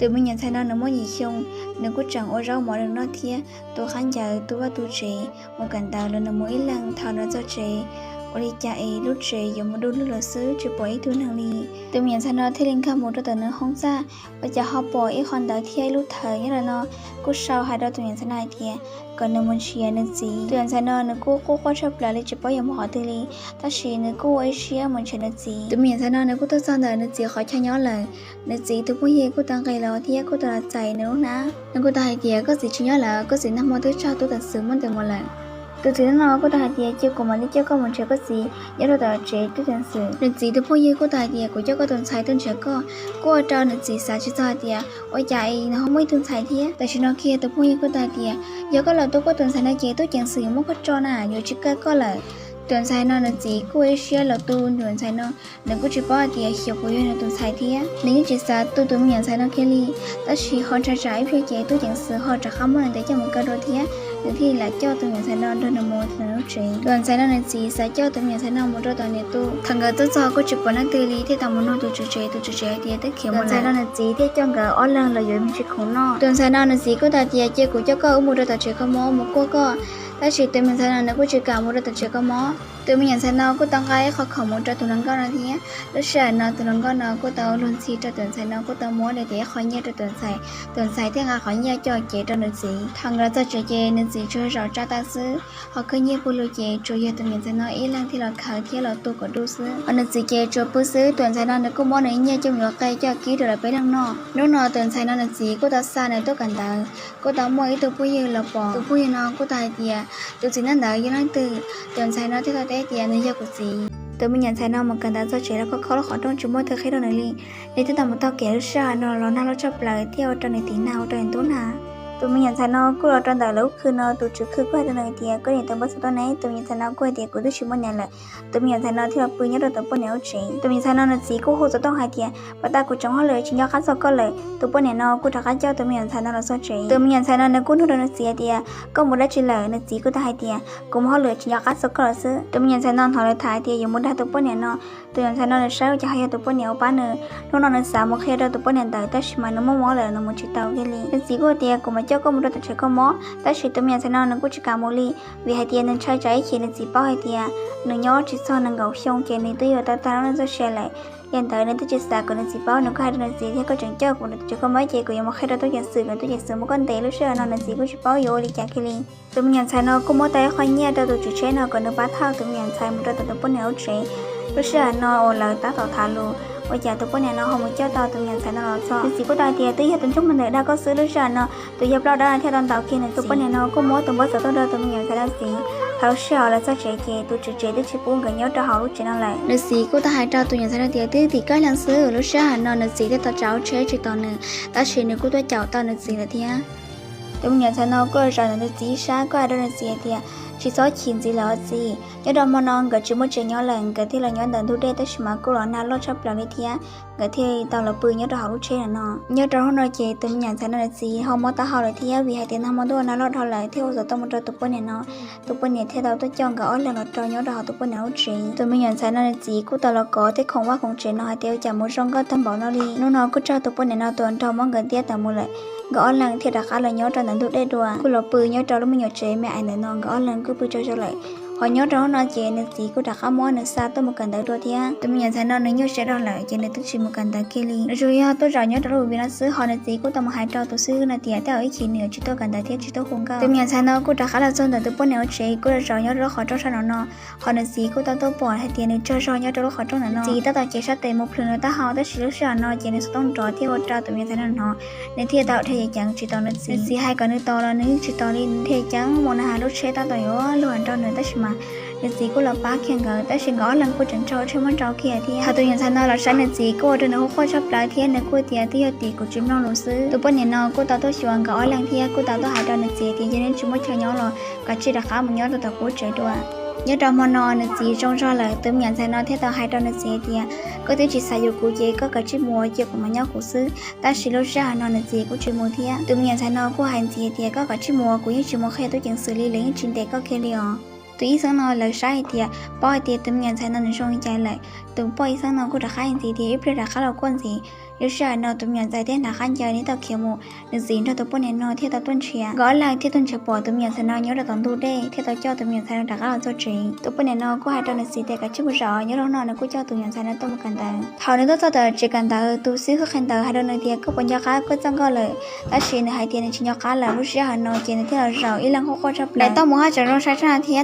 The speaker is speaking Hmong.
Tus me nyuam ntxhais no nws muaj yim xyoo, nws kuj tseem ua zaub mov nws noj thiab tu qab ncaws tu vaj tu tsev mus kawm ntawv los nws mus ib leeg. Thaum nws txog tsev, ua li cas es lub tsev yuav mus du lug lawm xwb, tsis pom ib tug neeg li. Tus me nyuam ntxhais no thiaj li nkag mus rau tom nws hoob txaj, ua cas ho pom ib qho ntawv thiab ib lub thawv nyob rau no, kuj sau hais rau tus me nyuam ntxhais no hais tias kom nws mus nrhiav nws txiv. Tus me nyuam ntxhais no nws kuj quaj quaj tshaj plaws li tsis paub yuav mus qhov twg li, tab sis nws kuj ua ib siab mus nrhiav nws txiv. Tus me nyuam ntxhais no nws kuj tuaj txog ntawm nws txiv qhov chaw nyob lawm. Nws txiv tus phooj ywg kuj tau nqis los thiab kuj tau los txais nws lub hnab. Nws kuj tau hais tias koj txiv tsis nyob lawm, koj txiv nag hmo twb tsaug tub ceev xwm muab ntes mus lawm. Tus txiv hnub no kuj tau hais tias cia kuv mam li coj koj mus nrhiav koj txiv nyob rau tom tsev tub ceev xwm. Nws txiv tus phooj ywg kuj tau hais tias kuv coj koj tus ntxhais tuaj nrhiav koj. Kuj ua rau nws txiv xav tsis txog hais tias ua cas es nws ho muaj ib tug ntxhais thiab. Tam sim no kiag tus phooj ywg kuj tau hais tias yog koj los tu koj tus ntxhais no ces tub ceev xwm yuav muab koj tso na, yuav tsis kaw koj lawm. Tus ntxhais no nws txiv kuj ua ib siab los tu tus ntxhais no, nws kuj tsis paub hais tias xyov puas yog nws tus ntxhais thiab. Nws yeej tsis xav tu tus me nyuam ntxhais no kiag li, tab sis ho ntshai tsam ib pliag ces tub ceev xwm ho rov qab muab nws tes coj mus kaw dua thiab, nws thiaj li lam coj tus me nyuam ntxhais no nrog nws mus rau nws lub tsev. Tus ntxhais no nws txiv xav coj tus me nyuam ntxhais no mus rau tom niam tus. Thaum nkawd tuaj txog kuj tsis pom leej twg li, thiaj tau mus nug tus tswv tsev, tus tswv tsev hais tias twb khiav mus lawm. Tus ntxhais no nws txiv thiaj coj nkawd ob leeg los yuav me ntsis khoom noj. Tus ntxhais no nws txiv kuj tau hais tias cia kuv coj koj wb mus rau tom tsev kho mob mus kuaj koj. Tab sis tus me nyuam ntxhais no nws kuj tsis kam mus rau tom tsev kho mob. Tus me nyuam ntxhais no kuj tau nqa ib qho khoom mus rau tus hluas nkauj no thiab. Lub sij hawm no tus hluas nkauj no kuj tau luag ntxhi rau tus ntxhais no, kuj tau muab li tias ib qho nyiaj rau tus ntxhais. Tus ntxhais thiaj nqa qhov nyiaj coj cev rau nws txiv. Thaum nkawd txog tsev ces nws txiv tsuas zaum tsa tas xwb, ho khwb nyiaj pug lug ces tsuas yog tus me nyuam ntxhais no ib leeg thiaj los khaws thiab los tu kom du xwb. Ho nws txiv ces tsuas pw xwb. Tus ntxhais no nws kuj muab nws nyiaj coj mus yuav qe coj kib rau lawv peb leeg noj. Hnub no tus ntxhais no nws txiv kuj tau xa nws tuaj kawm ntawv, kuj tau muaj ib tug phooj ywg los pom. Tus phooj ywg no kuj tau hais tias tus txiv nyob ntawd yog leej twg. Tus ntxhais no thiaj tau teb tias nws yog kuv txiv. Tus me nyuam ntxhais no mus kawm ntawv txog tsev los khob khob lub qhov rooj tsis muaj ib tug qhib rau nws li. Nws thiaj tau mus taug kev lub sij hawm no los nag loj tshaj plaws thiab ua rau nws tiv nag ua rau nws ntub nag. Tus me nyuam ntxhais no kuj los rau ntawm lawv lub khw no, tus tswv khw kuj hais rau nws tias koj niam tus npawb xov tooj ne? Tus me nyuam ntxhais no kuj hais tias kuv twb tsis muaj niam lawm. Tus me nyuam ntxhais no thiaj los pw nyob rau tus poj niam lub tsev. Tus me nyuam ntxhais no nws txiv kuj hu xov tooj hais tias pas tas kuv tseem hauj lwm tsis nco qab txog koj lawm. Tus poj niam no kuj rov qab coj tus me nyuam ntxhais no los txog tsev. Tus me nyuam ntxhais no nws kuj nug rau nws txiv hais tias koj mus dab tsi lawm? Nws txiv kuj tau hais tias kuv mus hauj lwm tsis nco qab txog koj lawm xwb. Tus me nyuam ntxhais no hnov lawv tham hais tias yuav mus dag tus poj niam no. Tus me nyuam ntxhais no nws saib ua cas ho yog tus poj niam ua pab nws. Hnub no nws xav mus qhia rau tus poj niam ntawd tab sis mas nws muaj mob lawm nws mus tsis tau kiag li. Nws txiv kuj tias kuv mam coj koj mus rau tom tsev kho mob, tab sis tus me nyuam ntxhais no nws kuj tsis kam mus li, vim hais tias nws ntshai tsam ib chim nws txiv paub hais tias nws nyob tsis txog nees nkaum xyoo ces nws twb yuav tau tag lub neej txoj sia lawm. Yog ntawd nws twb tsis xav kom nws txiv paub, nws kuj hais rau nws txiv tias koj tseem coj kuv rau tom tsev kho mob ces kuv yuav mus qhia rau tub ceev xwm kom tub ceev xwm muab koj ntes. Lub sij hawm no nws txiv kuj tsis paub yuav ua li cas kiag li. Tus me nyuam ntxhais no kuj muab tau ib qho nyiaj rau tus tswv tsheb no kom nws pab thauj tus me nyuam ntxhais mus rau tom tus poj niam lub tsev. Lub sij hawm no uas lawv tab tom tham lus, ua cas tus poj niam no ho mus coj tau tus me nyuam ntxhais no los txog. Nws txiv kuj tau hais tias twb yog tus ntsej muag ntawd dag koj xwb. Lub sij hawm no tus yawg plaub dawb no thiaj tau ntaus kiag nws txiv. Tus poj niam no kuj muab tus npawb xov tooj rau tus me nyuam ntxhais no txiv. Thaum lub sij hawm lawv txog tsev ces tus tswv tsev twb tsis pub nkawd nyob rau hauv lub tsev no lawm. Nws txiv kuj tau hais rau tus me nyuam ntxhais no tias twb tim koj leeg xwb. Lub sij hawm no nws txiv thiaj tau tsa lub tsheb tsis tos nws, tab sis nws kuj tuaj caum tau nws txiv lawm thiab. Tus me nyuam ntxhais no kuj los zaum ntawm nws txiv ib sab, kuj hais rau nws txiv tias tsis txhob chim ntxiv lawm os txiv. Nyob rau hmo no nkawd tsis muaj tsev nyob lawm, nkawd thiaj los nyob ntawm ntug dej, tab sis mas kuj los nag loj tshaj plaws li thiab. Nkawd thiaj tau los pw nyob rau hauv lub tsheb no no. Nyob rau hnub no ces tus me nyuam ntxhais no nws txiv ho mob taub hau lawm thiab, vim hais tias nag hmo ntuj nag loj dhau lawm thiaj hu xov tooj mus rau tus poj niam no. Tus poj niam thiaj tau tuaj coj nkawd ob leeg los rau nyob rau hauv tus poj niam lub tsev. Tus me nyuam ntxhais no nws txiv kuj tau los kov tej khoom vaj khoom tsev no hais tias ua cas mus zoo nkauj tag npaum no li. Hnub no kuj raug tus poj niam no tus nraug muab nkawd ntiab tawm mus lawm. Nkawd ob leeg thiaj rov qab los nyob rau ntawm ntug dej dua, kuj los pw nyob rau lub me nyuam tsev me me ais ntawm no, nkawd ob leeg kuj pw tsaug zog lawm. Ho nyob rau hnub no ces nws txiv kuj rov qab muab nws xa tuaj mus kawm ntawv dua thiab. Tus me nyuam ntxhais no nws nyuaj siab dhau lawm ces nws twb tsis mus kawm ntawv kiag li. Nws tsuas yog tuaj zaum nyob rau lub vis no xwb, ho nws txiv kuj tau mus hais rau tus xib hwb no tias tej zaum ib chim nws yuav tsis tuaj kawm ntawv thiab tsis tuaj hu nkauj. Tus me nyuam ntxhais no kuj rov qab los txog ntawm tus poj niam lub tsev, kuj zaum nyob rau lub qhov rooj sab no no. Ho nws txiv kuj tau tuaj pom hais tias nws tsaug zog nyob rau lub qhov rooj ntawm no. Nws txiv tab tom cev sab tes mus plhws nws taub hau, tab sis lub sij hawm no ces nws xov tooj nrov thiab ua rau tus me nyuam ntxhais no hnov, nws thiaj tau dhia ceev ceev tsis tos nws txiv. Nws txiv hais kom nws tos los nws yeej tsis tos li, nws dhia ceev ceev mus nws hais lub tsheb tab tom yuav luag nrog nws, tab sis mas nws txiv kuj los pab kiag nkawd, tab sis nkawd ob leeg kuj tseem nrog tsheb muab nrau kiag thiab. Thaum tus me nyuam ntxhais no los saib nws txiv kuj ua rau nws hu quaj tshaj plaws thiab nws kuj tias twb yog tim kuv tsis mloog lus xwb. Tus poj niam no kuj tau tuaj xyuas nkawd ob leeg thiab kuj tau tuaj hais rau nws txiv tias yog neb tsis muaj chaw nyob los kav tsij rov qab mus nyob rau tom kuv lub tsev dua. Nyob rau hmo no nws txiv zoo zog lawm, tus me nyuam ntxhais no thiaj tau hais rau nws txiv hais tias koj twb tsis xav yuav kuv ces koj kav tsij mus, cia kuv mus nyob kuv xwb. Tab sis lub sij hawm no nws txiv kuj tsis mus thiab. Tus me nyuam ntxhais no kuj hais nws txiv hais tias koj kav tsij mus, kuv yeej tsis mus qhia tub ceev xwm li, lawv yeej tsis ntes koj kiag li os. Tus ib xeeb no lawv saib hais tias paub hais tias tus me nyuam ntxhais no nws zoo li cas lawm. Tus poj ib xeeb no kuj rov qab hais nws txiv tias ib pliag rov qab los kuaj ntxiv. Lub sij hawm no tus me nyuam ntxhais thiaj hnav qab ncaws nws tau khiav mus, nws txiv nrog tus poj niam no thiaj tau tuaj nrhiav. Nkawd ob leeg thiaj tuaj nrhiav pom tus me nyuam ntxhais no nyob rau tom ntug dej thiaj tau coj tus me nyuam ntxhais no rov qab los txog tsev. Tus poj niam no kuj hais rau nws txiv tias kom tsis mus zaum, nyob rau no nws kuj coj tus me nyuam ntxhais no tuaj mus kawm ntawv. Thaum nws tuaj txog tom tsev kawm ntawv, tus xib hwb qhia ntawv hais rau nws tias koj puas nco qab koj txoj nkauj lawm, tab sis nws hais tias nws tsis nco qab lawm. Lub sij hawm no ces nws thiaj los zaum ib leeg quaj quaj tshaj plaws. Tau mus haj tseem zoo sai tshaj thiab.